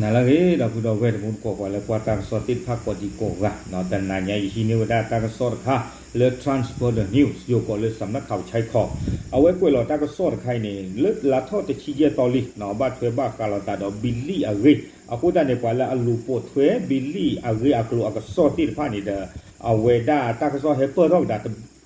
နၤလၢအဂ့ၤ ဒီပုၢ်ဒီဝဲၢ်တံၤသကိး ပှၤလၢကွၢ်တၢ်ကစီၣ်သ့ၣ်တဖၣ်ကိးဒံကိးဂၤ, တနၤညါယဟံးန့ၢ်ဝဲဒၣ်တၢ်ကစီၣ်တခါ လၢ Trans Border News ယိၤကိးလၢ စးမနၣ်ခး ခၠဲခီ, အဝဲကွဲးလီၤတၢ်ကစီၣ်တခါအံၤန့ၣ် လၢလါထီၣ်တဆံယဲၢ်သီလံ, ဘၣ်ထွဲဘၣ်ဃးလိာ်သးဒီးဘံလံၣ်အဂ့ၢ်, အဃိသတးန့ၣ် ပှၤလၢအလူၤပိာ်ထွဲဘံလံၣ်အဂ့ၢ်အကျိၤအကစီၣ်သ့ၣ်တဖၣ်န့ၣ်ဒီး အဝဲဒၣ်တၢ်ကစီၣ်ဟဲပၢၢ်ထီၣ်ကဒါ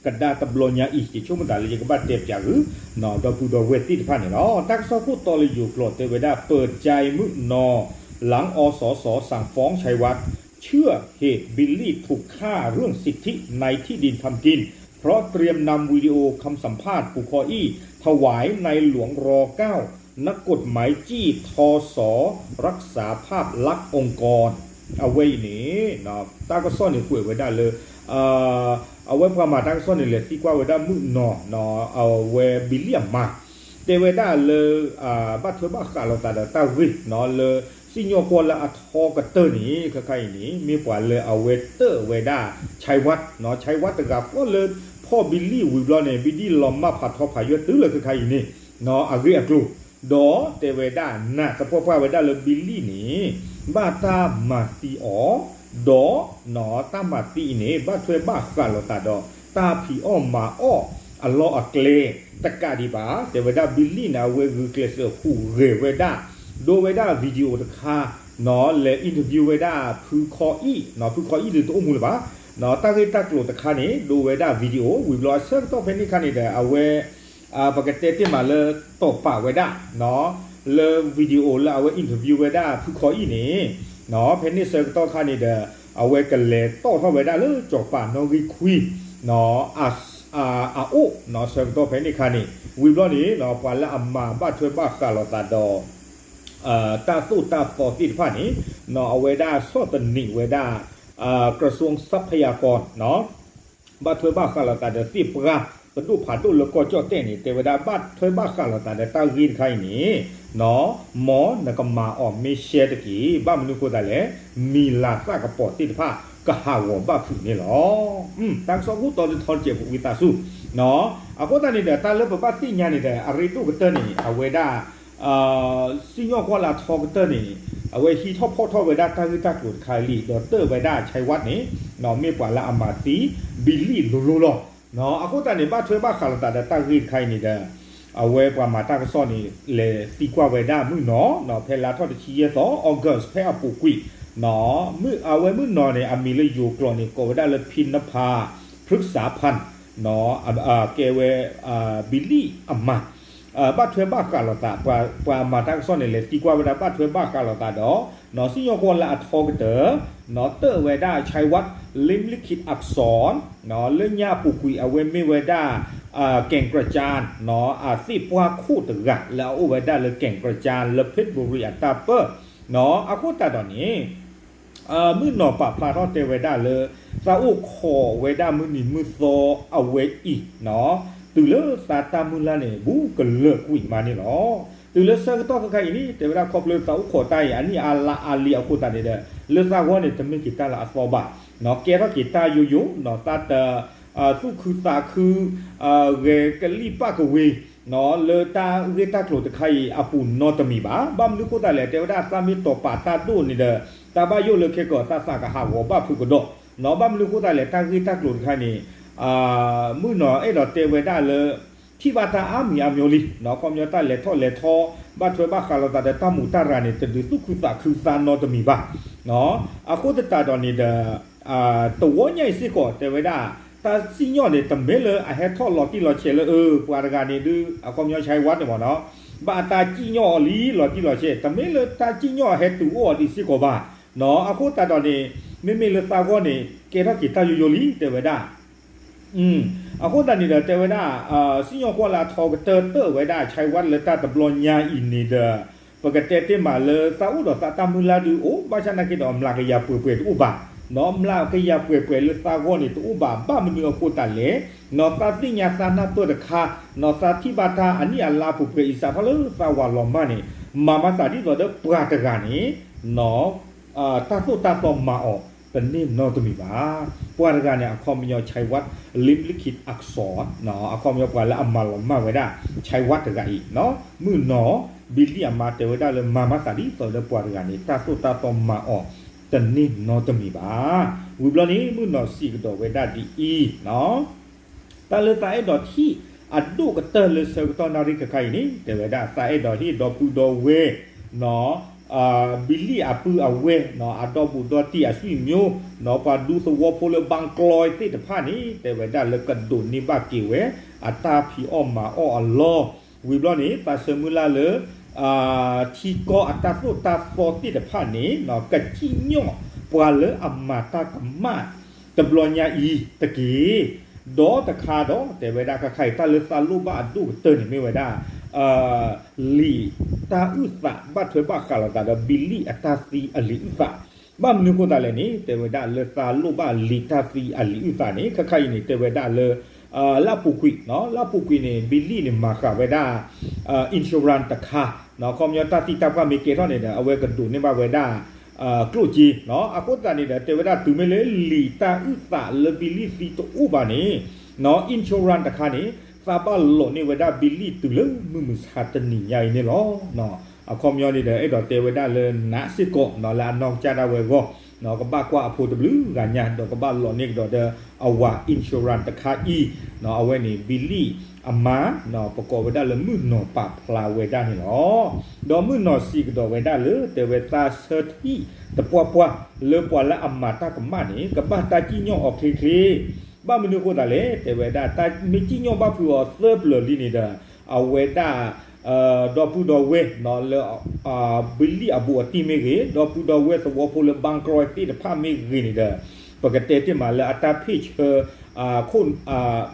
ကဒါတဘျီညါအံၤ ယဆိကမိၣ်သးလၢယကဘၣ်တဲပၠးဃုာ် ဒီပုၢ်ဒီဝဲၢ်သ့ၣ်တဖၣ်န့ၣ်လီၤ. တၢ်ကစီၣ်ခိၣ်တီလၢယိၤကျိာ်တဲဝဲဒၣ် ပၢၤကၠဲမုၣ်နီၤ หลัง อสส สั่งฟ้องชัยวัฒน์ เชื่อเหตุบิลลี่ถูกฆ่าเรื่องสิทธิในที่ดินทำกิน เพราะเตรียมนำวิดีโอคำสัมภาษณ์ปู่คออี้ ถวายในหลวง ร.เก้า นักกฎหมายจี้ ทส รักษาภาพลักษณ์องค์กร အဝဲအံၤန့ၣ် တၢ်ကစီၣ်န့ၣ်ကွဲးဝဲဒၣ်လၢ အဝဲပှၤမၤတၢ်ကစီၣ်န့ၣ် လဲၤသံကွၢ်ဝဲဒၣ်မုၣ်နီၤ အဝဲဘံလံၣ်အမါ တဲဝဲဒၣ်လၢ ဘၣ်ထွဲဘၣ်ဃးလိာ်သးဒီးတၢ်ဂ့ၢ် လၢ စံၣ်ညီၣ်ကွီၢ်လၢအထီကတၢၢ်န့ၣ် ခဲခါအံၤန့ၣ် မ့ၢ်ပှၤလၢအဝဲတၢၣ်ဝဲဒၣ် ชัยวัฒน์ နီၤ ชัยวัฒน์ တဂၤဃီလၢ ဖီၣ်ဘံလံၣ်ဝံၤဘျီန့ၣ် ဘံလံၣ်လီၤမၢ်ဖးထီဖးယွဲၢ်တုၤလၢခဲခါအံၤန့ၣ် အဂ့ၢ်အကျိၤ ဒီးတဲဝဲဒၣ် နၢ်သပှၢ်ပှၢ်ဝဲဒၣ်လၢဘံလံၣ်န့ၣ် ဘၣ်တၢ်မၤသံအီၤ ဒီး တၢ်မၤသံအံၤန့ၣ် ဘၣ်ထွဲဘၣ်ဃးလိာ်သးဒီး တၢ်ဖံးအီၣ်မၤအီၣ်အလီၢ်အကျဲ တကးဒံးဘၣ် တဲဝဲဒၣ်ဘံလံၣ်န့ၣ် အဝဲဂုာ်ကျဲးစၢးဟူးဂဲၤဝဲဒၣ် ဒိဝဲဒၣ် video တခါ လဲၤ interview ဝဲဒၣ် ဖုခီအံၣ် ဖုခီအံၣ်ဒုးတအိၣ်မူလၢၤဘၣ် တၢ်ဂ့ၢ်တၢ်ကျိၤတခါန့ၣ် ဒိဝဲဒၣ် video ဝံၤဘျီအဆၢကတီၢ်ဖဲန့ၣ်ခါန့ၣ်ဒီး အဝဲ ပကတဲတ့ၢ်မးလၢတီၢ်ပာ်ဝဲဒၣ် လၢ video လၢအဝဲ interview ဝဲဒၣ်ဖုခီအံၣ်န့ၣ် ဖဲန့ၣ်ဆၢကတီၢ်ခါန့ၣ်ဒီး အဝဲကလဲၤတီၣ်ထီၣ်ဝဲဒၣ်လၢစီၤပၤနီၣ်ဂံၢ်ခွံ အအိၣ် ဆၢကတီၢ်ဖဲန့ၣ်ခါန့ၣ် ဝံၤဘျီန့ၣ် ပှၤလၢအမၤဘၣ်ထွဲဘၣ်ဃးလိာ်သးဒီး တၢ်သိၣ်တၢ်သီသ့ၣ်တဖၣ်န့ၣ် အဝဲဒၣ်ဆီၣ်သနံးဝဲဒၣ် กระทรวงทรัพยากร ဘၣ်ထွဲဘၣ်ဃးလိာ်သးဒီးသ့ၣ်ပှၢ် ပဒိၣ်ဖးဒိၣ်လၢကီၢ်ကၠီၣ်တဲၣ်န့ၣ် တဲဝဲဒၣ်ဘၣ်ထွဲဘၣ်ဃးလိာ်သးဒီးတၢ်ဂ့ၢ်တခါအံၤန့ၣ် မ်နကမၤအီၤမ့ၢ်ရှဲတက့ၢ် ဘၣ်မနုၤအဃိသတးလဲၣ် မံၤလၤသၣ်ကပီၤသ့ၣ်တဖၣ် ကဟးဂီၤဘၣ်ဖုးန့ၣ်လီၤ. တၢ်ကစီၣ်ခိၣ်တီလၢထီတစဲးပူၤဝံသးစူၤ အဃိသတးန့ၣ်ဒီး တၢ်လၢပဘၣ်သ့ၣ်ညါန့ၣ်ဒီး အရ့ဒိၣ်ကတၢၢ်န့ၣ် အဝဲဒၣ် စံၣ်ညီၣ်ကွီၢ်လၢအထီကတၢၢ်န့ၣ် အဝဲဟံးထီၣ်ဖီၣ်ထီၣ်ဝဲဒၣ်တၢ်ဂ့ၢ်တၢ်ကျိၤတခါလံ ဒီးတၢၣ်ဝဲဒၣ် ชัยวัฒน์ န့ၣ် မ့ၢ်ပှၤလၢအမၤသံ ဘံလံၣ်လိၤလိၤလီၤ. အဃိသတးန့ၣ် ဘၣ်ထွဲဘၣ်ဃးလိာ်သးဒီးတၢ်ဂ့ၢ်တခါအံၤန့ၣ်ဒီး အဝဲပှၤမၤတၢ်ကစီၣ်န့ၣ် လဲၤသံကွၢ်ဝဲဒၣ်မုၣ်နီၤ ဖဲလါထီၣ်တဆံယဲၢ်သီ August ဖဲအပူၤကွံာ် အဝဲမုၣ်နီၤန့ၣ် အမံၤလၢယိၤကျိာ်န့ၣ် ကိးဝဲဒၣ်လၢ พิณภา พฤกษาพันธ์ ကဲဝဲ ဘံလံၣ်အမါ ဘၣ်ထွဲဘၣ်ဃးလိာ်သး ပှၤမၤတၢ်ကစီၣ်န့ၣ် လဲၤသံကွၢ်ဝဲဒၣ် ဘၣ်ထွဲဘၣ်ဃးလိာ်သးဒီး စံၣ်ညီၣ်ကွီၢ်လၢအထီကတၢၢ် တၢၣ်ဝဲဒၣ် ชัยวัฒน์ ลิมลิขิตอักษร လၢညါအပူၤကွံာ် အဝဲမ့ၢ်ဝဲဒၣ် แก่งกระจาน အသ့ၣ်ပှၢ်ခိၣ်တဂၤ လၢအအိၣ်ဝဲဒၣ်လၢ แก่งกระจาน လၢ เพชรบุรี အတၢ်ပၢၢ် အဃိသတးဒီးန့ၣ် မုၣ်နီၤပာ်ဖျါထီၣ်တဲဝဲဒၣ်လၢ သးအိၣ်ခိးဝဲဒၣ်မုၢ်နံၤမုၢ်သီအဝဲအံၤ တုၤလၢသးတၢ်မုၢ်လၢ်န့ၣ် ဘူးကလၢာ်ကွံာ်မးန့ၣ်လီၤ. တုၤလၢဆၢကတီၢ်ခဲခါအံၤန့ၣ် တဲဝဲဒၣ်ခီဖျိသးအိၣ်ခိးတၢ်အံၤ အနံၣ်အါလါအါလံအဃိသတးန့ၣ်ဒီး လၢသးဂီၢ်န့ၣ် တမ့ၢ်က့ၤတၢ်လၢအသီဘၣ်, ကဲထီၣ်က့ၤတၢ်ယိယိ သးတ သူၣ်ခုသးခု ဂဲၤကလံၣ်ပၣ်ကဝ့ၤ လၢတၢ်ဂ့ၢ်တၢ်ကျိၤတခါအံၤအပူၤနီတမံၤဘၣ်. ဘၣ်မနုၤအဃိသတးလဲၣ် တဲဝဲဒၣ်သးမ့ၢ်တီၢ်ပာ်တၢ်ဒိၣ်န့ၣ်ဒီး တၢ်ဘၣ်ယိၣ်လၢခဲကီၢ်သးသးကဟးဂီၤဘၣ်ဖုးကဒီး, ဘၣ်မနုၤအဃိသတးလဲၣ် တၢ်ဂ့ၢ်တၢ်ကျိၤတခါန့ၣ် မုၣ်နီၤအဲၣ်ဒိးတဲဝဲဒၣ်လၢ ထံၣ်ဘၣ်တၢ်အါမံၤအါမံၤလံ, ခီပညီတၢ်လဲၤထီၣ်လဲၤထီ ဘၣ်ထွဲဘၣ်ဃးလိာ်သးဒီးတၢ်မူးတၢ်ရၤန့ၣ် တဒုးသူၣ်ခုသးခုသးနီတမံၤဘၣ်. အဃိသတးဒီးန့ၣ်ဒီး တဝီညါအံၤစ့ၢ်ကီး တဲဝဲဒၣ် တၢ်စံၣ်ညီၣ်န့ၣ် တမ့ၢ်လၢအဟဲထီၣ်လီၤတံၢ်လီၤဆဲးလၢ အၢ ပှၤတဂၤန့ၣ်ဒုး အခီပညီ ชัยวัฒน์ န့ၣ်မ့ၢ်နီၤ ဘၣ်အတၢ်စံၣ်ညီၣ်အီၤလံလီၤတံၢ်လီၤဆဲး, တမ့ၢ်လၢတၢ်စံၣ်ညီၣ်အဟဲတုၤအိၣ်အီၤဒံးစ့ၢ်ကီးဘၣ်. အဃိသတးဒီးန့ၣ် မ့မ့ၢ်လၢသးဂီၢ်န့ၣ် ကဲထီၣ်က့ၤတၢ်ယိယိလံ တဲဝဲဒၣ် အဃိသတးန့ၣ်ဒီး တဲဝဲဒၣ် စံၣ်ညီၣ်ကွီၢ်လၢအထီကတၢၢ်တၢၣ်ဝဲဒၣ် ชัยวัฒน์ လၢတၢ်တဘျီညါအံၤန့ၣ်ဒီး ပကတဲတ့ၢ်မးလၢသးအိၣ်ဒီးသးတၢ်မုၢ်လၢ်ဒုးအိၣ် ဘၣ်ဆၣ်နာ်က့ဒီး မျးကယၤပှဲၤပှဲၤတအိၣ်ဘၣ်, မျးကယၤပှဲၤပှဲၤလၢသးဂီၢ်န့ၣ်တအိၣ်ဘၣ်. ဘၣ်မနုၤအဃိသတးလဲၣ်, သးသ့ၣ်ညါသးနၢ်ပၢၢ်တခါ, သးထံၣ်ဘၣ်တၢ်အနံၣ်အလါပူၤပှဲၤအံၤ စးထီၣ်လၢသးဝၤလီၤမၢ်န့ၣ် မၤမၤသးဒ်သိးဒီးပှၤတဂၤန့ၣ် တၢ်သိၣ်တၢ်သီမၤအီၤ တန့ၢ်နီတမံၤဘၣ်. ပှၤတဂၤန့ၣ် အခီပညီ ใช้วัตถุ เล่มลิขิตอักษร အခီပညီပှၤလၢအမၤလီၤမၢ်ဝဲဒၣ် ใช้วัตถุ တဂၤအံၤ မုၢ်နီၢ် ဘံလံၣ်အမါတဲဝဲဒၣ်လၢမၤမၤသးဒ်သိးဒီးပှၤတဂၤန့ၣ် တၢ်သိၣ်တၢ်သီမၤအီၤ တန့ၢ်နီတမံၤဘၣ်. ဝံၤဘျီန့ၣ် မုၢ်နီၢ်စံးကဒီးဝဲဒၣ်ဒ်အံၤ တၢ်လၢသးအဲၣ်ဒိးထံၣ်အဒိၣ်ကတၢၢ်လၢဆၢကတီၢ်နၣ်ရံၣ်ခဲခါအံၤန့ၣ် တဲဝဲဒၣ်သးအဲၣ်ဒိးဟ့ၣ်ဒီပုၢ်ဒီဝဲၢ် ဘံလံၣ်အပုၢ်အဝဲၢ် အဒီဘူးဒီတံၢ်အဆွေမျိုး ပှၤဒူသဝီဖိလၢဘၣ်ကျီသ့ၣ်တဖၣ်န့ၣ် တဲဝဲဒၣ်လၢကဒိးန့ၢ်ဘၣ်က့ၤဝဲ အတၢ်ဖံးအီၣ်မၤအီၣ်အလီၢ် ဝံၤဘျီန့ၣ် သးဆၢမုၢ်လၢ်လၢ ထံကီၢ်အတၢ်သိၣ်တၢ်သီသ့ၣ်တဖၣ်န့ၣ် ကစံၣ်ညီၣ်ပှၤလၢအမၤတၢ်ကမၣ်တဘျီညါအံၤတက့ၢ်. ဒီးတခါဒီး တဲဝဲဒၣ်ခဲခါအံၤ တၢ်လၢသးလိၣ်ဘၣ်အဒိၣ်ကတၢၢ်န့ၣ်မ့ၢ်ဝဲဒၣ် လံာ်တၢ်အုၣ်သး ဘၣ်ထွဲဘၣ်ဃးလိာ်သးဒီး ဘံလံၣ်အတၢ်သံအလံာ်အုၣ်သး ဘၣ်မနုၤအဃိသတးလဲၣ်န့ၣ် တဲဝဲဒၣ်လၢသးလိၣ်ဘၣ်လံာ်တၢ်သံအလံာ်အုၣ်သးန့ၣ် ခဲခါအံၤန့ၣ် တဲဝဲဒၣ်လၢ လၢအပူၤကွံာ် လၢအပူၤကွံာ်န့ၣ် ဘံလံၣ်န့ၣ် မၤဃာ်ဝဲဒၣ် insurance တခါ အခီပညီတၢ်သံတၢ်ပှၢ်မ့ၢ်ကဲထီၣ်န့ၣ်ဒီး အဝဲကဒိးန့ၢ်ဘၣ်ဝဲဒၣ် ကျိၣ်စ့ အဃိသတးန့ၣ်ဒီး တဲဝဲဒၣ်တုၤမ့ၢ်လၢလံာ်တၢ်အုၣ်သးလၢဘံလံၣ်သံတအိၣ်ဘၣ်န့ၣ် insurance တခါန့ၣ် သးဘၣ်လီၤန့ၢ်ဝဲဒၣ်ဘံလံၣ်တုၤလၢမုၢ်မဆါတနံၤညါအံၤန့ၣ်လီၤ. အခီပညီန့ၣ်ဒီး အဲၣ်ဒိးတဲဝဲဒၣ်လၢနးစ့ၢ်ကီး လၢအနီၢ်ကစၢ်ဒၣ်ဝဲအဂီၢ် ကဘၣ်ကွၢ်အဖိတဘျုးဂၤညါ ဒီးကဘၣ်လီၤန့ၢ်ကဒီးဒီးအဝၤ insurance တခါအံၤ အဝဲန့ၣ် ဘံလံၣ်အမါ ပကိးဝဲဒၣ်လၢမုၢ်နီၢ်ပာ်ဖျါဝဲဒၣ်န့ၣ်လီၤ. ဒီးမုၢ်နီၢ်စံးကဒီးဝဲဒၣ်လၢ တဲဝဲသးဆၢထံၣ်တပှၢ်ပှၢ် လၢပှၤလၢအမၤတၢ်ကမၣ်န့ၣ် ကဘၣ်တၢ်စံၣ်ညီၣ်အီၤချ့ချ့ ဘၣ်မနုၤအဃိသတးလဲၣ် တဲဝဲဒၣ် တၢ်မ့ၢ်စံၣ်ညီၣ်ဘၣ်ဖုးအီၤသၢပျၢၤလံန့ၣ်ဒီး အဝဲဒၣ် ဒီပုၢ်ဒီဝဲၢ် လၢ ဘံလံၣ်အဘူးအတံၢ်မ့ၢ်ဂ့ၤ ဒီပုၢ်ဒီဝဲၢ်သဝီဖိလၢဘၣ်ကျီသ့ၣ်တဖၣ်မ့ၢ်ဂ့ၤန့ၣ်ဒီး ပကတဲတ့ၢ်မးလၢအတၢ်ဖ့ၣ်ဆၢ ခိၣ်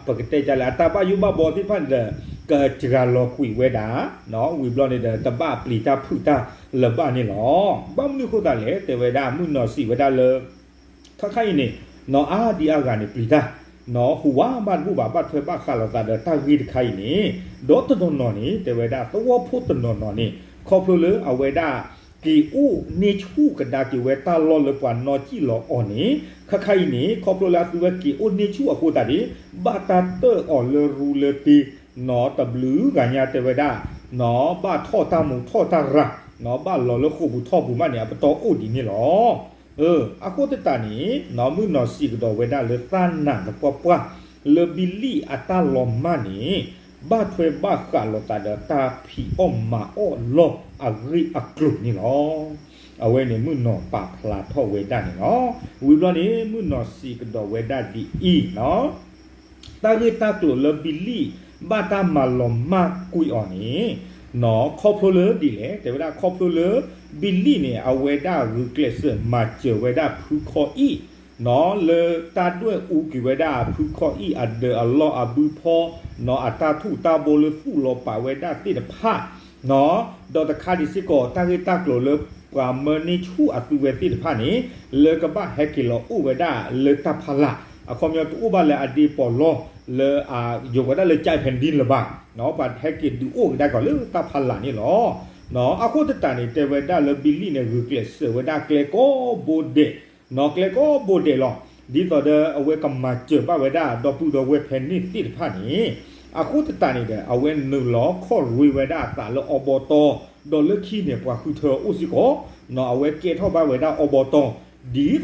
ပကတဲဒ်လဲၣ် အတၢ်ဘၣ်ယိၣ်ဘၣ်ဘီသ့ၣ်တဖၣ်န့ၣ်ဒီး ကစှၤလီၤကွံာ်ဝဲဒၣ် ဝံၤဘျီန့ၣ်ဒီး တဘၣ်ပျံၤတၢ်ဖုးတၢ်လၢၤဘၣ်န့ၣ်လီၤ. ဘၣ်မနုၤအဃိသတးလဲၣ် တဲဝဲဒၣ်မုၢ်နီၢ်စံးဝဲဒၣ်လၢ ခဲခါအံၤန့ၣ် နီၢ်အါဒံအါဂၤန့ၣ်ပျံၤတၢ် နီၢ်ဟူးဝးဘၣ်တဘူၣ်ဘၣ် ဘၣ်ထွဲဘၣ်ဃးလိာ်သးဒီးတၢ်ဂ့ၢ်တခါအံၤန့ၣ် ဒီးတနီၤနီၤန့ၣ် တဲဝဲဒၣ်သဝီဖိတနီၤနီၤန့ၣ် ခီဖျိလၢအဝဲဒၣ် က့ၤအိၣ်န့ၢ်ဆူၣ်ကဒါက့ၤဝဲတၢ်လီၢ်လၢပှၤနီၢ်စံၣ်လီၤအီၤန့ၣ် ခဲခါအံၤန့ၣ် ခီဖျိလၢအသုဝဲက့ၤအိၣ်န့ၢ်ဆူၣ်အဃိသတးန့ၣ် ဘၣ်တၢ်တၢၣ်အီၤလၢရူလၢတ့ နီၢ်တဘျုးဂၤညါတဲဝဲဒၣ် ဘၣ်ထီၣ်တၢ်မူးထီၣ်တၢ်ရၤ ဘၣ်လီၤလၢဃိာ်ပူၤထီၣ်ပူၤမးန့ၣ် အပတီၢ်အိၣ်ဒံးန့ၣ်လီၤ. အဃိသတးန့ၣ် မုၢ်နီၢ်စံးကဒီးဝဲဒၣ်လၢသးနာ်သပှၢ်ပှၢ် လၢဘံလံၣ်အတၢ်လီၤမၢ်န့ၣ် ဘၣ်ထွဲဘၣ်ဃးလိာ်သးဒီးတၢ်ဖံးအီၣ်မၤအီၣ်လီၢ်အဂ့ၢ်အကျိၤန့ၣ်လီၤ. အဝဲန့ၣ်မုၢ်နီၢ်ပာ်ဖျါထီၣ်ဝဲဒၣ်န့ၣ်လီၤ. ဝံၤဘျီန့ၣ် မုၢ်နီၢ်စံးကဒီးဝဲဒၣ်ဒ်အံၤ တၢ်ဂ့ၢ်တၢ်ကျိၤလၢဘံလံၣ် ဘၣ်တၢ်မၤလီၤမၢ်ကွံာ်အီၤန့ၣ် ခီဖျိလၢဒ်လဲၣ် တဲဝဲဒၣ်ခီဖျိလၢ ဘံလံၣ်န့ၣ် အဝဲဒၣ်ဂုာ်ကျဲးစၢးမၤစၢၤဝဲဒၣ်ဖုခီအံၣ် လၢတၢ်ဒွဲၣ်အူကွံာ်ဝဲဒၣ်ဖုခီအံၣ်အဒၢးအလီၢ်အဘုဖီ အတၢ်ထူၣ်တၢ်ဘိလၢသူၣ်လီၤပာ်ဝဲဒၣ်သ့ၣ်တဖၣ် ဒီးတခါဒံးစ့ၢ်ကီး တၢ်ဂ့ၢ်တၢ်ကျိၤလၢပှၤမၢန့ၢ်ဆူၣ်အသုဝဲသ့ၣ်တဖၣ်န့ၣ် လၢကဘၣ်ဟဲက့ၤလီၤအိၣ်ဝဲဒၣ်လၢတၢ်ဖီလာ် အခီပညီတအိၣ်ဘၣ်လၢအဒ့ပီးလီၢ် လၢယိၤဝဲဒၣ်လၢ ကၠဲးဖဲဒံလၢၤဘၣ် ပှၤဟဲက့ၤဒုးအိၣ်ကဒါက့ၤလၢတၢ်ဖီလာ်န့ၣ်လီၤ. အဃိသတးန့ၣ် တဲဝဲဒၣ်လၢဘံလံၣ်န့ၣ် ဂုာ်ကျဲးစၢးဝဲဒၣ်ကျဲကိးဘိဒဲး နီၢ်ကျဲကိးဘိဒဲးလီၤ. ဒ်သိးဒီးအဝဲကမၤစၢၤဘၣ်ဝဲဒၣ် ဒီပုၢ်ဒီဝဲၢ်ဖဲန့ၣ်သ့ၣ်တဖၣ်န့ၣ် အဃိသတးန့ၣ်ဒီး အဝဲနုာ်လီၤခီၣ်ရွ့ဝဲဒၣ်အသးလၢအဘီတီၢ် ဒီးလၢခံန့ၣ် ပှၤဃုထၢအအိၣ်စ့ၢ်ကီး နီၢ်အဝဲကဲထီၣ်ဘၣ်ဝဲဒၣ်အဘီတီၢ် ဒ်သိးဒီး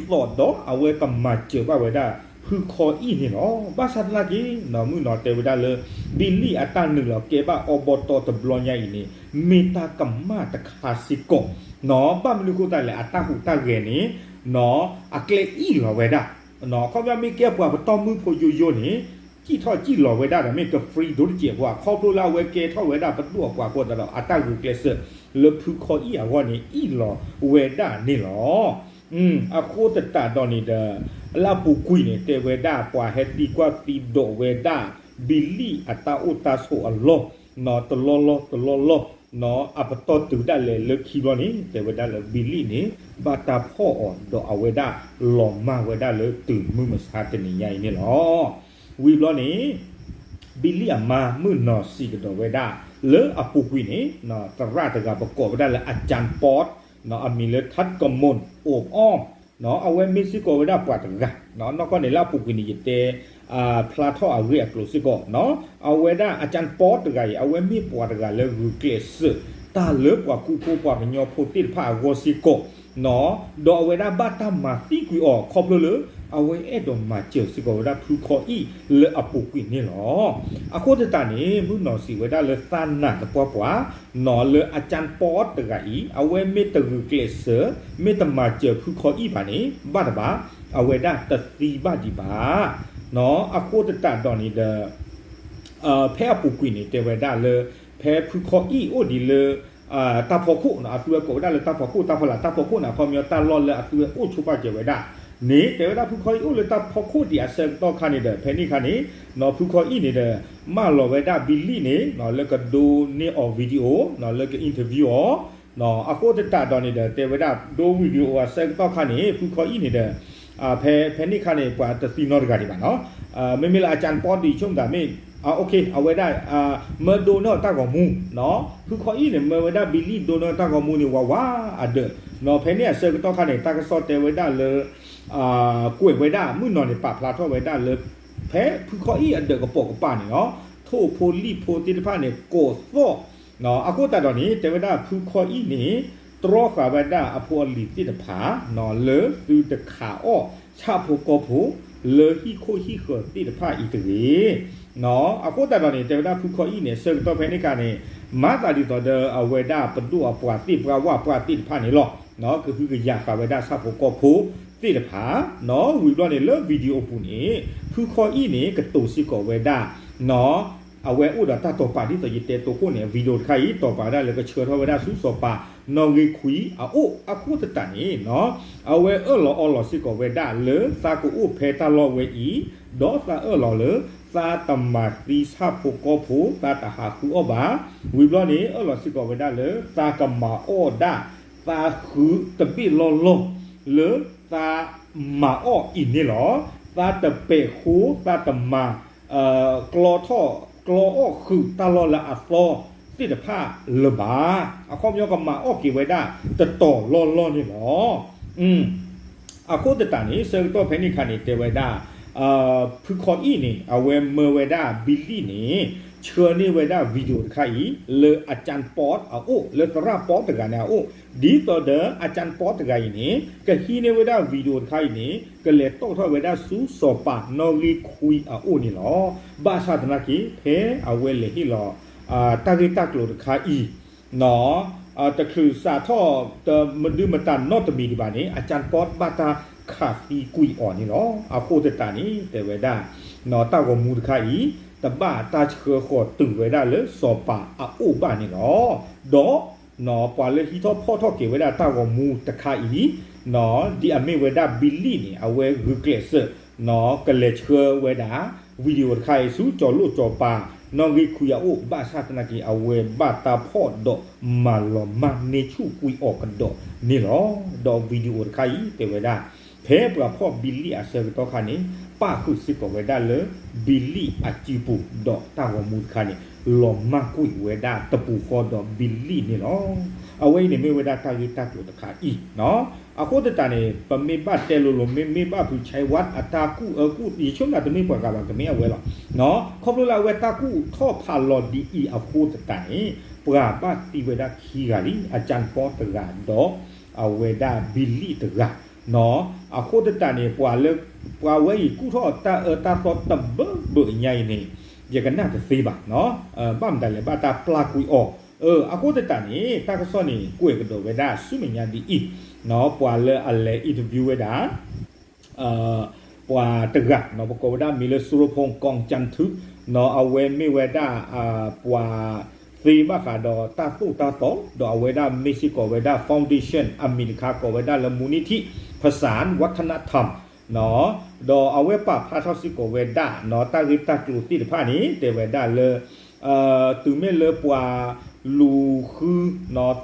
အဝဲကမၤစၢၤဘၣ်ဝဲဒၣ် ဖုခီအံၣ်န့ၣ်လီၤ. ဘၣ်ဆၣ်သနာ်က့ နီၢ်မုၢ်နီၢ်တဲဝဲဒၣ်လၢ ဘံလံၣ်အတၢ်နုာ်လီၤကဲဘၣ်အဘီတီၢ်တဘျီညါအံၤန့ၣ် မ့ၢ်တၢ်ကမၣ်တခါစ့ၢ်ကီး နီၢ် ဘၣ်မနုၤအဃိသတးလဲၣ် အတၢ်ဟူးတၢ်ဂဲၤန့ၣ် နီၢ် အကျဲအံၣ်လီၤဝဲဒၣ် နီၢ် အခီပညီမ့ၢ်ကဲပှၤပတီၢ်မုၢ်ဖိယိယိန့ၣ် စံၣ်ထီၣ်စံၣ်လီၤဝဲဒၣ်ဒီးမ့ၢ်က free ဒိၣ်တစဲးဖိ အခီဖျိလၢအဝဲကဲထီၣ်ဝဲဒၣ်ပဒိၣ်အပှၤအဃိသတးဒီး အတၢ်ဂုာ်ကျဲးစၢးလၢဖုခီအံၣ်အဂီၢ်န့ၣ် အံၣ်လီၤဝဲဒၣ်န့ၣ်လီၤ. အဃိသတးဒီးန့ၣ်ဒီး လၢအပူၤကွံာ်န့ၣ် တဲဝဲဒၣ်ပှၤဟဲသံကွၢ်သံဒိးဝဲဒၣ် ဘံလံၣ်အတၢ်အိၣ်တၢ်ဆိးအလီၢ် နီၢ် တလီၢ်လီၢ်တလီၢ်လီၢ် နီၢ် အပတီၢ်တုၤဒၣ်လဲာ်လၢခံဘျီန့ၣ် တဲဝဲဒၣ်လၢဘံလံၣ်န့ၣ် ဘၣ်တၢ်ဖီၣ်အီၤဒီးအဝဲဒၣ်လီၤမၢ်ဝဲဒၣ်လၢတုၤမုၢ်မဆါတနံၤညါအံၤန့ၣ်လီၤ. ဝံၤဘျီန့ၣ် ဘံလံၣ်အမါမုၢ်နီၢ်စံးကဒီးဝဲဒၣ် လၢအပူၤကွံာ်န့ၣ် သရၣ်တဂၤပကိးဝဲဒၣ်လၢ อาจารย์ป๊อต နီၢ် အမံၤလၢ ထတ်းကမူၣ် အိၣ်အီၣ် အဝဲမ့ၢ်စ့ၢ်ကီးဝဲဒၣ်ပှၤတဂၤ, နီၢ်ကီၢ်န့ၣ်လၢအပူၤကွံာ်န့ၣ် ယတဲ ဖျါထီၣ်အဂ့ၢ်အကျိၤစ့ၢ်ကီး, အဝဲဒၣ် အကၠၣ်ပီတဂၤအံၤ အဝဲမ့ၢ်ပှၤတဂၤလၢဂုာ်ကျဲးစၢး တၢ်လၢပှၤကူဖိပှၤကညီဖိသ့ၣ်တဖၣ်အဂီၢ်စ့ၢ်ကီး, ဒီးအဝဲဒၣ်ဘၣ်တၢ်မၤသံကွံာ်အီၤ ခီဖျိလၢ အဝဲအဲၣ်ဒိးမၤစၢၤစ့ၢ်ကီးဝဲဒၣ်ဖုခီအံၣ်လၢအပူၤကွံာ်န့ၣ်လီၤ. အဃိသတးန့ၣ် မုၢ်နီၢ်စံးဝဲဒၣ်လၢသးနာ်သပှၢ်ပှၢ်, နီၢ်လၢအကၠၣ်ပီတဂၤအံၤ အဝဲမ့ၢ်တဂုာ်ကျဲးစၢး မ့ၢ်တမၤစၢၤဖုခီအံၣ်ဘၣ်န့ၣ် ဘၣ်တဘၣ် အဝဲဒၣ်တသံဘၣ်ဒံးဘၣ်. အဃိသတးဒီးန့ၣ်ဒီး ဖဲအပူၤကွံာ်န့ၣ် တဲဝဲဒၣ်လၢ ဖဲဖုခီအံၣ်အိၣ်ဒံးလၢ တၢ်ဖီခိၣ်, အသုဝဲကိးဝဲဒၣ်လၢတၢ်ဖီခိၣ်, တၢ်ဖီလာ် တၢ်ဖီခိၣ်န့ၣ် အခီပညီတၢ်လီၢ်လၢအသုဝဲအိၣ်ဆိးဘၣ်ကဲဝဲဒၣ်န့ၣ် တဲဝဲဒၣ်ဖုခီအံၣ်အိၣ်လၢတၢ်ဖီခိၣ်ဒံးအဆၢကတီၢ်ခါန့ၣ်ဒီး ဖဲန့ၣ်ခါန့ၣ် နီၢ်ဖုခီအံၣ်န့ၣ်ဒီး မၢလီၤဝဲဒၣ်ဘံလံၣ်န့ၣ် လၢကဒိးန့ၢ်အီၤ video လၢက interview အီၤ, အဃိသတးဒီးန့ၣ်ဒီး တဲဝဲဒၣ်ဒိ video အဆၢကတီၢ်ခါန့ၣ် ဖုခီအံၣ်န့ၣ်ဒီး ဖဲဖဲန့ၣ်ခါန့ၣ် ပှၤတသံနီတဂၤဒံးဘၣ်နီၤ, မ့မ့ၢ်လၢအကၠၣ်ပီဒံးဆိကမိၣ်တၢ်မ့ၢ် အဝဲဒၣ် မၢဒိးန့ၢ်အီၤတၢ်ဂီၤမူ, ဖုခီအံၣ်န့ၣ် မၢဝဲဒၣ်ဘံလံၣ်ဒိးန့ၢ်အီၤတၢ်ဂီၤမူန့ၣ် ဝးဝးအဒၢး, ဖဲန့ၣ်အဆၢကတီၢ်ခါန့ၣ် တၢ်ကစီၣ်တဲဝဲဒၣ်လၢ ကွဲးဝဲဒၣ် မုၢ်နီၢ်န့ၣ် ပာ်ဖျါထီၣ်ဝဲဒၣ်လၢ ဖဲဖုခီအံၣ်အဒၢးကပိာ်ကပၤန့ၣ်လီၤ, ထိၣ်ဖိလံၣ်ဖိသ့ၣ်တဖၣ်န့ၣ် ကိးသီၣ်, အဃိသတးဒီးန့ၣ် တဲဝဲဒၣ်ဖုခီအံၣ်န့ၣ် တြီဃာ်ဝဲဒၣ်အဖိအလံၤသ့ၣ်တဖၣ် လၢသုတခးအီၣ်ဆၣ်ဖိကီၢ်ဖိ လၢဟံၣ်ခိၣ်ဟံၣ်ဃၢၤသ့ၣ်တဖၣ်အံၤတဂ့ၤ. အဃိသတးဒီးန့ၣ် တဲဝဲဒၣ်ဖုခီအံၣ်န့ၣ် ဆၢကတီၢ်ဖဲန့ၣ်ခါန့ၣ် မၤသးဒ်သိးဒီးအဝဲဒၣ်ပဒိၣ်အပှၤသ့ၣ်ပှၢ်ဝၣ်ပှၢ်သ့ၣ်တဖၣ်န့ၣ်လီၤ, ကဟုကယာ်ဃာ်ဝဲဒၣ်ဆၣ်ဖိကီၢ်ဖိသ့ၣ်တဖၣ်, ဝံၤဘျီန့ၣ်လၢ video အပူၤန့ၣ် ဖုခီအံၣ်န့ၣ် ကတိၤစ့ၢ်ကီးဝဲဒၣ် အဝဲအိၣ်ဒီးတၢ်တိာ်ပာ်ဒ်သိးယတဲတိခိၣ်န့ၣ် video တခါအံၤ တိာ်ပာ်ဝဲဒၣ်လၢကဆှၢထီၣ်ဝဲဒၣ်ဆူစီၤပၤနီၣ်ဂံၢ်ခွံအအိၣ်အဃိသတးန့ၣ် အဝဲအၢၣ်လီၤအီလီၤစ့ၢ်ကီးဝဲဒၣ်လၢသးကအိၣ်ဖဲတၢ်လီၢ်ဝဲအံၤ, ဒီးသးအၢၣ်လီၤလၢ သးတမၤသံဆၣ်ဖိကီၢ်ဖိ သးတဟးဃုအီၣ်ဘၣ်. ဝံၤဘျီန့ၣ် အၢၣ်လီၤစ့ၢ်ကီးဝဲဒၣ်လၢ သးကမၤအီၣ်ဒၣ် သးဃုတဘ့ၣ်လီၢ်လီၢ် လၢသးမၤအီၣ်အံၤန့ၣ်လီၤ. သးတပဲာ်ဃိ သးတမၤ ကျီထီၣ်ကျီအီၣ်ဃုာ်တၢ်လီၢ်လၢအသီသ့ၣ်တဖၣ်လၢၤဘၣ်. အခီပညီကမၤအီၣ်က့ၤဝဲဒၣ်တတီၤလီၢ်လီၢ်န့ၣ်လီၤ. အဃိသတးန့ၣ် ဆၢကတီၢ်ဖဲန့ၣ်ခါန့ၣ် တဲဝဲဒၣ် ဖုခီအံၣ်န့ၣ် အဝဲမၢဝဲဒၣ်ဘံလံၣ်န့ၣ် ဆှၢန့ၢ်ဝဲဒၣ် video တခါအံၤ လၢအကၠၣ်ပီအအိၣ် လၢသရၣ်ပီတဂၤန့ၣ်အအိၣ်, ဒ်သိးဒီးအကၠၣ်ပီတဂၤအံၤန့ၣ် ကဟံးန့ၢ်ဝဲဒၣ် video တခါအံၤန့ၣ် ကလဲၤတီၣ်ထီၣ်ဝဲဒၣ်ဆူစီၤပၤနီၣ်ဂံၢ်ခွံအအိၣ်န့ၣ်လီၤ. ဘၣ်ဆၣ်သနာ်က့ ဖဲအဝဲလဲၤဟ့ၣ်လီၤ တၢ်ဂ့ၢ်တၢ်ကျိၤတခါအံၤ တချုးစးထီၣ် တမဒုမတၤနီတမံၤဒံးဘၣ်န့ၣ် အကၠၣ်ပီဘၣ်တၢ်ခးသံကွံာ်အီၤန့ၣ်လီၤ. အဃိသတးန့ၣ် တဲဝဲဒၣ် တၢ်ဂီၤမူတခါအံၤ တဘၣ်တၢ်ဆှၢဃီၤတုၤဝဲဒၣ်လၢစီၤပၤအအိၣ်ဘၣ်န့ၣ်လီၤ. ဒီး ပှၤလၢဟံးထီၣ်ဖီၣ်ထီၣ်က့ၤဝဲဒၣ်တၢ်ဂီၤမူတခါအံၤ ဒ်အမ့ၢ်ဝဲဒၣ်ဘံလံၣ်န့ၣ် အဝဲဂုာ်ကျဲးစၢး ကလဲၤဆှၢဝဲဒၣ် video တခါအံၤဆူ စီၤလိၣ်စီၤပၤ နီၣ်ဂံၢ်ခွံအအိၣ် ဘၣ်ဆၣ်သနာ်က့ အဝဲဘၣ်တၢ်ဖီၣ်ဒီးမၤလီၤမၢ်န့ၢ်ဆူၣ်ကွံာ်အီၤကဒီးန့ၣ်လီၤ. ဒီး video တခါအံၤ တဲဝဲဒၣ် ဖဲပှၤဖီၣ်ဘံလံၣ်အဆၢကတီၢ်ခါန့ၣ် ပၣ်ဃုာ်စ့ၢ်ကီးဝဲဒၣ်လၢ ဘံလံၣ်အစုပူၤ ဒီးတၢ်ဂီၤမူတခါန့ၣ် လီၤမၢ်ကွံာ်ဝဲဒၣ်တပူၤဃီဒီးဘံလံၣ်န့ၣ်လီၤ. အဝဲအံၤန့ၣ်မ့ၢ်ဝဲဒၣ်တၢ်ဂ့ၢ်တၢ်ကျိၤတခါအံၤ အဃိသတးန့ၣ် ပမ့ၢ်ဘၣ်တဲလိၤလိၤ မ့မ့ၢ်ဘၣ်ဖု Chai Wat အတၢ်ကူၣ်အၢကူၣ် ယဆိကမိၣ်တမ့ၢ်ပှၤဂၤဘၣ် ကမ့ၢ်အဝဲလီၤ. ခီဖျိလၢအဝဲတၢ်ကူၣ်ထီၣ်ဖးလီၤဒ်အံၤအဃိသတးန့ၣ် ပှၤဘၣ်သံဝဲဒၣ်ခံဂၤလံ အကၠၣ်ပီတဂၤဒီး အဝဲဒၣ်ဘံလံၣ်တဂၤ အဃိသတးန့ၣ် ပှၤလၢ ပှၤဝဲအံၤကူၣ်ထီၣ်တၢ်အၢတၢ်သီတဘၢဘၢညါအံၤန့ၣ် ယကနၣ်တသ့ဘၣ် ဘၣ်မတၤလဲၣ် ဘၣ်တၢ်ပျၢ်ကွံာ်အီၤ. အဃိသတးန့ၣ် တၢ်ကစီၣ်န့ၣ် ကွဲးကဒီးဝဲဒၣ်ဆူမဲာ်ညါဒ်အံၤ ပှၤလၢအလဲၤ interview ဝဲဒၣ် ပှၤတဂၤ ပကိးဝဲဒၣ်မံၤလၢ Surapong Kongchantuk အဝဲမ့ၢ်ဝဲဒၣ် ပှၤသ့ဘၣ်ဃးဒီးတၢ်သိၣ်တၢ်သီ ဒီးအဝဲဒၣ်မ့ၢ်စ့ၢ်ကီးဝဲဒၣ် foundation အမံၤတခါကိးဝဲဒၣ်လၢ မူးနံထံၣ်ဖဆၣ် ဝတ်ထနထမ်ၣ် ဒီးအဝဲပာ်ဖျါထီၣ်စ့ၢ်ကီးဝဲဒၣ် တၢ်ဂ့ၢ်တၢ်ကျိၤသ့ၣ်တဖၣ်န့ၣ် တဲဝဲဒၣ်လၢ တုၤမ့ၢ်လၢပှၤလူၤဃု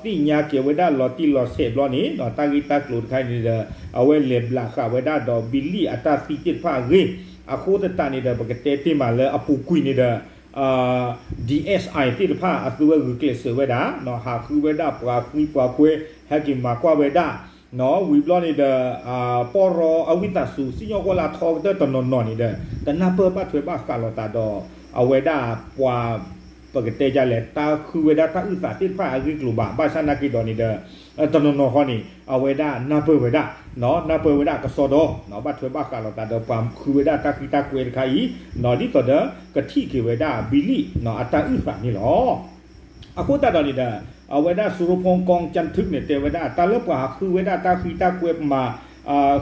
သ့ၣ်ညါက့ၤဝဲဒၣ်လီၤတံၢ်လီၤဆဲးဘျီန့ၣ် တၢ်ဂ့ၢ်တၢ်ကျိၤတခါအံၤန့ၣ်ဒီး အဝဲလဲၤဘျးဃာ်ဝဲဒၣ်ဒီးဘံလံၣ်အတၢ်သံသ့ၣ်တဖၣ်အဂ့ၢ် အဃိသတးန့ၣ်ဒီး ပကတဲတ့ၢ်မးလၢအပူၤကွံာ်န့ၣ်ဒီး DSI သ့ၣ်တဖၣ်အသုဝဲဂုာ်ကျဲးစၢးဝဲဒၣ် ဟးဃုဝဲဒၣ်ပှၤဃံပှၤကွဲ ဟဲက့ၤမၤကွၢ်ဝဲဒၣ် ဝံၤဘျီန့ၣ်ဒီး ပီၢ်ရီအဝံသးစူၤ စံၣ်ညီၣ်ကွီၢ်လၢအထီကတၢၢ်တနီၤနီၤန့ၣ်ဒီး တနၢ်ပၢၢ်ဘၣ်ထွဲဘၣ်ဃးလိာ်သးဒီး အဝဲဒၣ်ပှၤ ပကတဲဒ်လဲၣ် တၢ်ဃုဝဲဒၣ်တၢ်အုၣ်သးသ့ၣ်တဖၣ်အဂ့ၢ်အကျိၤဘၣ်. ဘၣ်ဆၣ်နာ်က့ဒီးန့ၣ်ဒီး တနီၤနီၤဃီန့ၣ် အဝဲဒၣ်နၢ်ပၢၢ်ဝဲဒၣ် နၢ်ပၢၢ်ဝဲဒၣ်ကစီဒီ ဘၣ်ထွဲဘၣ်ဃးလိာ်သးဒီးပှၤဃုဝဲဒၣ်တၢ်ဃံတၢ်ကွဲတခါအံၤ ဒ်သိးဒီးကထံၣ်က့ၤဝဲဒၣ် ဘံလံၣ် အတၢ်အုၣ်သးန့ၣ်လီၤ. အဃိသတးဒီးန့ၣ်ဒီး အဝဲဒၣ် စူရူဖိကီကၠၣ်ထုၣ်န့ၣ် တဲဝဲဒၣ် တၢ်လၢပှၤဃုဝဲဒၣ်တၢ်ဃံတၢ်ကွဲမၤ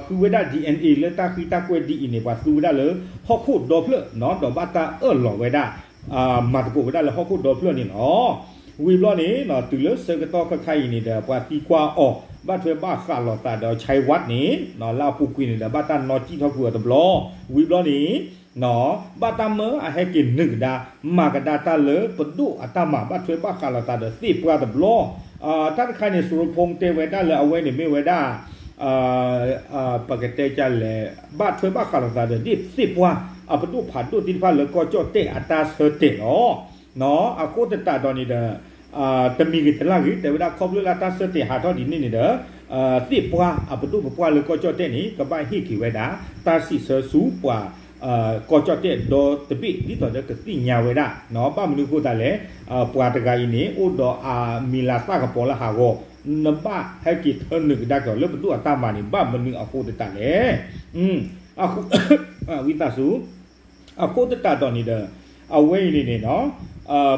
ဃုဝဲဒၣ် DNA လၢတၢ်ဃံတၢ်ကွဲဒ်အံၤန့ၣ် ပှၤသူဝဲဒၣ်လၢဟီၣ်ခိၣ်ဒီဖျၢၣ် ဒီးဘၣ်တၢ်အၢၣ်လီၤဝဲဒၣ် မၤသကိးဝဲဒၣ်လၢဟီၣ်ခိၣ်ဒီဖျၢၣ်န့ၣ်လီၤ. ဝံၤဘျီန့ၣ် တုၤလၢဆၢကတီၢ်ခဲခါအံၤန့ၣ်ဒီး ပှၤသံကွၢ်အီၤ ဘၣ်ထွဲဘၣ်ဃးလိာ်သးဒီး ဆဲးဝၣ်န့ၣ် လၢအပူၤကွံာ်န့ၣ်ဒီး ဘၣ်တၢ်နီၣ်စံၣ်ထီၣ်ကွံာ်အီၤတဘျီ ဝံၤဘျီန့ၣ် ဘၣ်တၢ်မၢအဟဲက့ၤနုာ်ကဒါ မၤကဒါတၢ်လၢပဒိၣ်အတၢ်မၤ ဘၣ်ထွဲဘၣ်ဃးလိာ်သးဒီးသ့ၣ်ပှၢ်တဘျီ တၢ်တခါန့ၣ် စူရူဖိတဲဝဲဒၣ်လၢအဝဲန့ၣ်မ့ၢ်ဝဲဒၣ် ပကတဲဒ်လဲၣ် ဘၣ်ထွဲဘၣ်ဃးလိာ်သးဒီးသ့ၣ်ပှၢ် အပဒိၣ်ဖးဒိၣ်သ့ၣ်တဖၣ်လၢကီၢ်ကၠီၣ်တဲၣ်အတၢ်ဆၢတဲာ်လီၤ. အဃိသတးဒီးန့ၣ်ဒီး တမံၤဂ့ၤတလၢ်ဂ့ၤ တဲဝဲဒၣ်ခီဖျိလၢတၢ်ဆၢတဲာ်ဟးထီၣ်ဒ်န့ၣ်န့ၣ်ဒီး သ့ၣ်ပှၢ်အပဒိၣ်ပပှၢ်လၢကီၢ်ကၠီၣ်တဲၣ်န့ၣ် ကဘၣ်ဟ့ၣ်က့ၤဝဲဒၣ် တၢ်စံးဆၢဆူပှၤ ကီၢ်ကၠီၣ်တဲၣ်ဒီတဘ့ၣ် ဒ်သိးဒီးကသ့ၣ်ညါဝဲဒၣ် ဘၣ်မနုၤအဃိသတးလဲၣ် ပှၤတဂၤအံၤန့ၣ် အိၣ်ဒီးအမံၤလၤသၣ်ကပီၤလၢဟးဂီၤ နဘၣ်ဟဲက့ၤထၢနုာ်ကဒါက့ၤအီၤလၢပဒိၣ်အတၢ်မၤန့ၣ် ဘၣ်မနုၤအဃိသတးလဲၣ် ဝံသးစူၤ အဃိသတးဒီးန့ၣ်ဒီး အဝဲအံၤန့ၣ်န့ၣ်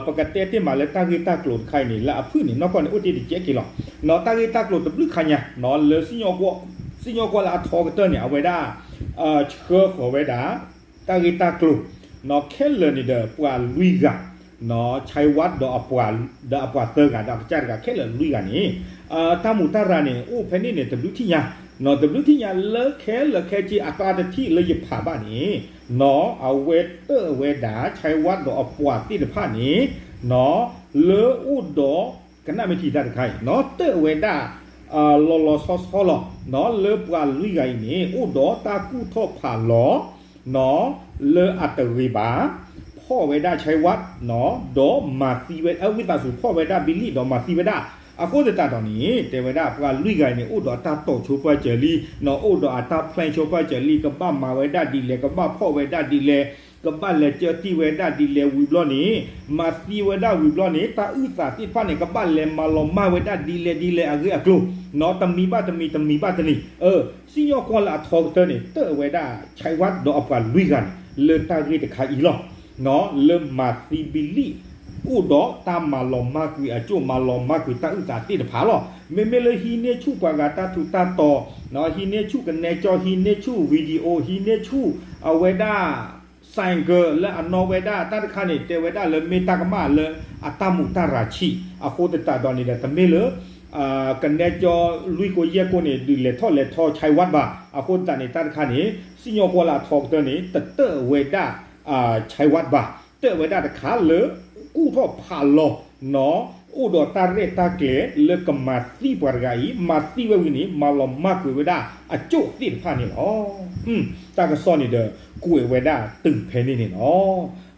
ပကတဲတ့ၢ်မးလၢတၢ်ဂ့ၢ်တၢ်ကျိၤတခါအံၤန့ၣ် လၢအဖုၣ်န့ၣ် နီၢ်ကီၢ်န့ၣ် အိၣ်တ့ၢ်တကဲက့ၤလီၤ. တၢ်ဂ့ၢ်တၢ်ကျိၤတဘျုးခါညါ လၢ စံၣ်ညီၣ်ကွီၢ်လၢအထီကတၢၢ်န့ၣ် အဝဲဒၣ် ဆှၢဃီၤဝဲဒၣ် တၢ်ဂ့ၢ်တၢ်ကျိၤ ခဲလၢာ်န့ၣ်ဒီးပှၤလွံၢ်ဂၤ ဆဲးဝၣ်ဒီး ဒီးအပှၤသၢဂၤ ဒီးအကစၢ်တဂၤ ခဲလၢာ်လွံၢ်ဂၤန့ၣ် တၢ်မူးတၢ်ရၤန့ၣ် အိၣ်ဖဲန့ၣ်န့ၣ် တဘျုးထံၣ်ညါ တဘျုးထံၣ်ညါလၢခဲလၢာ်ခဲဆ့အကျါတထံၣ်လၢယဖးဘၣ်န့ၣ် အဝဲတၢၣ်ဝဲဒၣ် ဆဲးဝၣ်ဒီးအပှၤသ့ၣ်တဖၣ်န့ၣ် လၢအိၣ်ဒီး ကနၣ်မ့ၢ်ထံၣ်တၢ်တခါအံၤ တၢၣ်ဝဲဒၣ် လီၤလီၤဆီဆီလီၤ လၢပှၤလွံၢ်ဂၤအံၤန့ၣ် အိၣ်ဒီးတၢ်ကူၣ်ထီၣ်ဖးလီၤ လၢအတဂ့ၤဘၣ် ဖီၣ်ဝဲဒၣ်ဆဲးဝၣ် ဒီးမၤသံဝဲ ဝံသးစူၤ ဖီၣ်ဝဲဒၣ်ဘံလံၣ်ဒီးမၤသံဝဲဒၣ် အဃိသတးဒီးန့ၣ် တဲဝဲဒၣ်ပှၤလွံၢ်ဂၤအံၤန့ၣ် အိၣ်ဒီးအတၢ်တိာ်ဆိပာ်စၢၤလံ အိၣ်ဒီးအတၢ် plan ဆိပာ်စၢၤလံ ကဘၣ်မၤဝဲဒၣ်ဒ်လဲၣ် ကဘၣ်ဖီၣ်ဝဲဒၣ်ဒ်လဲၣ် ကဘၣ်လဲၤကၢတံၢ်ဝဲဒၣ်ဒ်လဲၣ်ဝံၤဘျီန့ၣ် မၤသံဝဲဒၣ်ဝံၤဘျီန့ၣ် တၢ်အုၣ်သးသ့ၣ်တဖၣ်န့ၣ် ကဘၣ်လဲၤမၤလီၤမၢ်ဝဲဒၣ်ဒ်လဲၣ်ဒ်လဲၣ်အဂ့ၢ်အကျိၤ တမံၤဘၣ်တမံၤ တမံၤဘၣ်တမံၤ စံၣ်ညီၣ်ကွီၢ်လၢအထီကတၢၢ်န့ၣ် တၢၣ်ဝဲဒၣ် ဆဲးဝၣ်ဒီးအပှၤလွံၢ်ဂၤန့ၣ် လၢတၢ်ဂ့ၢ်တခါအံၤလီၤ လၢမၤသံဘံလံၣ် အိၣ်ဒီးတၢ်မၤလီၤမၢ်ကွံာ်အကၠိၣ် မၤလီၤမၢ်ကွံာ်တၢ်အုၣ်သးသ့ၣ်တဖၣ်လီၤ. မ့မ့ၢ်လၢဟံးန့ၢ်ဆူၣ်ပှၤဂၤတၢ်ထူးတၢ်တီၤ ဟံးန့ၢ်ဆူၣ်ကနဲကၠီ ဟံးန့ၢ်ဆူၣ် video ဟံးန့ၢ်ဆူၣ် အဝဲဒၣ် ဆိုင်ကယ် လၢအနီၣ်ဝဲဒၣ်တၢ်တခါန့ၣ် တဲဝဲဒၣ်လၢမ့ၢ်တၢ်ကမၣ်လၢအတၢ်မူးတၢ်ရၤဆံး အဃိသတးဒီးန့ၣ်ဒီး တမ့ၢ်လၢ ကနဲကၠီလွံၢ်ကိးယဲၢ်ကိးန့ၣ် ဒုးလဲၤထီၣ်လဲၤထီဆဲးဝၣ်ဘၣ်. အဃိသတးန့ၣ် တၢ်တခါန့ၣ် စံၣ်ညီၣ်ကွီၢ်လၢအထီကတၢၢ်န့ၣ် တတၢၣ်ဝဲဒၣ် ဆဲးဝၣ်ဘၣ်. တၢၣ်ဝဲဒၣ်တခါလၢ ကူၣ်ထီၣ်ဖးလီၤ အိၣ်ဒီးတၢ်ရဲၣ်တၢ်ကျဲၤလၢကမၤသံပှၤတဂၤအံၤ မၤသံဝဲဝံၤန့ၣ် မၤလီၤမၢ်ကွံာ်ဝဲဒၣ်အကၠိၣ်သ့ၣ်တဖၣ်န့ၣ်လီၤ. တၢ်ကစီၣ်န့ၣ်ဒီး ကွဲးဝဲဒၣ်တုၤဖဲန့ၣ်န့ၣ်လီၤ.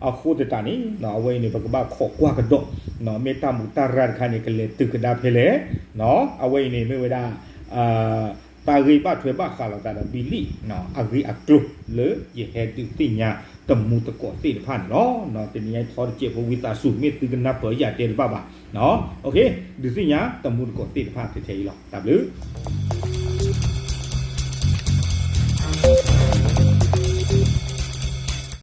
အဃိသတးန့ၣ် အဝဲအံၤန့ၣ် ပကဘၣ်ခိးကွၢ်ကဒီး မ့ၢ်တၢ်မူးတၢ်ရၤတခါန့ၣ် ကလဲၤတုၤကဒါဖဲလဲၣ်. အဝဲအံၤန့ၣ် မ့ၢ်ဝဲဒၣ် တၢ်ဂ့ၢ်ဘၣ်ထွဲဘၣ်ဃးလိာ်သးဒီးဘံလံၣ် အဂ့ၢ်အကျိၤလၢယဟဲဒုးသ့ၣ်ညါတမူတကိးသ့ၣ်တဖၣ်န့ၣ်လီၤ. တနံၤအံၤထီတစဲးဖိဝံသးစူၤ မ့ၢ်သုကနၢ်ပၢၢ်ယၤတဲတဘၣ်ဘၣ်. ဒုးသ့ၣ်ညါတမူတကိးသ့ၣ်တဖၣ်ထဲထဲအံၤလီၤ. တၢ်ဘျုး